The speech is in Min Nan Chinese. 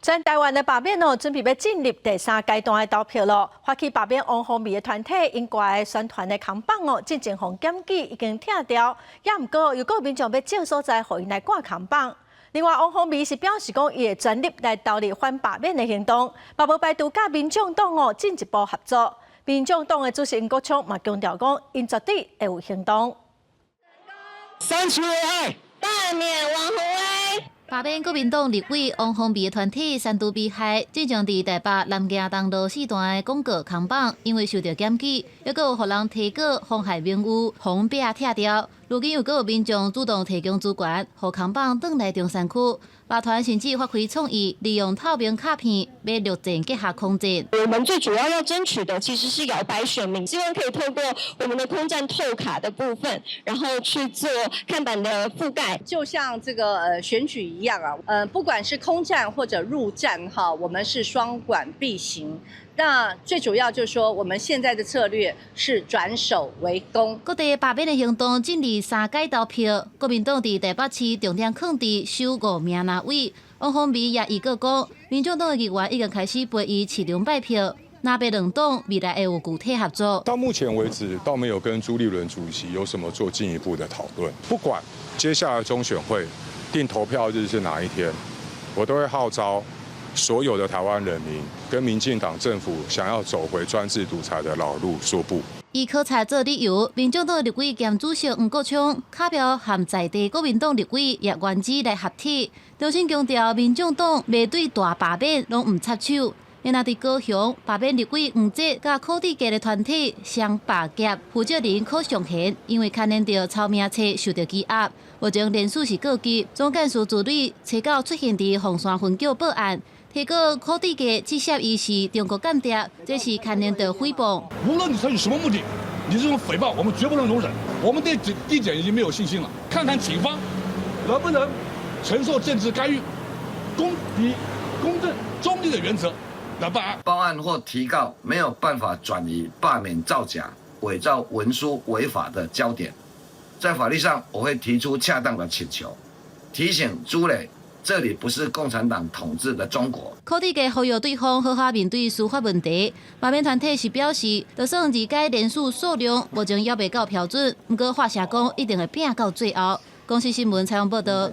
全台灣的罷免哦，準備欲進入第三階段的投票囉。發起罷免王鴻薇的團體，𪜶掛的宣傳的扛棒哦，進前予檢舉已經拆掉，也毋過又閣有民眾欲借所在，予𪜶來掛扛棒。另外，王鴻薇是表示講，伊會全力來投入反罷免的行動，嘛無排除佮民眾黨哦進一步合作。民眾黨的主席黃國昌嘛強調講，𪜶絕對會有行動。刪除危害，罷免王鴻薇。罷免國民黨立委王鴻薇的團體刪除危害，進前佇台北南京東路四段的廣告扛棒，因為受著檢舉，猶閣有予人提告妨害名譽，予壁拆掉。如今又閣有民眾主動提供資源，予扛棒轉來中山區。罷團甚至發揮創意，利用透明卡片，欲陸戰結合空戰。我們最主要要爭取的其實是搖擺選民，希望可以透過我們的空戰透卡的部分，然後去做看板的覆蓋，就像這個選舉一樣啊，不管是空戰或者陸戰哈，我們是雙管並行。那最主要就是說，我們現在的策略是轉守為攻。各地罷免的行動進入三階投票，國民黨佇台北市重點囥佇首五名立委，王鴻薇也預告講，民眾黨的議員已經開始陪伊市場拜票，藍白兩黨未來會有具體合作。到目前為止，倒沒有跟朱立倫主席有什麼做進一步的討論。不管接下來中選會定投票日是哪一天，我都會號召所有的台灣人民跟民進黨政府想要走回專制獨裁的老路說不。以考察做理由，民眾黨立委兼主席黃國昌敲標和在地國民黨立委葉元之來合體，重新強調民眾黨袂對大罷免攏毋插手。然後佇高雄罷免立委黃捷佮柯志杰的團體雙罷協負責人柯尚賢，因為牽連著抄名冊受著羈押，目前連署是告急，總幹事助理初九出現佇鳳山分局報案，提告柯志杰指涉伊是中國間諜，這是牽連著誹謗。無論你採取什麼目的，你這種誹謗我們絕不能容忍。我們對地檢已經沒有信心了，看看警方能不能承受政治干預，公以公正中立的原則來辦案。報案或提告沒有辦法轉移罷免造假、偽造文書違法的焦點，在法律上我會提出恰當的請求，提醒朱磊，這裡不是共產黨統治的中國。柯志杰呼籲對方好好面對司法問題。罷免團體是表示，就算二階連署數量目前猶未到標準，毋過發聲講一定會拚到最後。公視新聞採訪報導。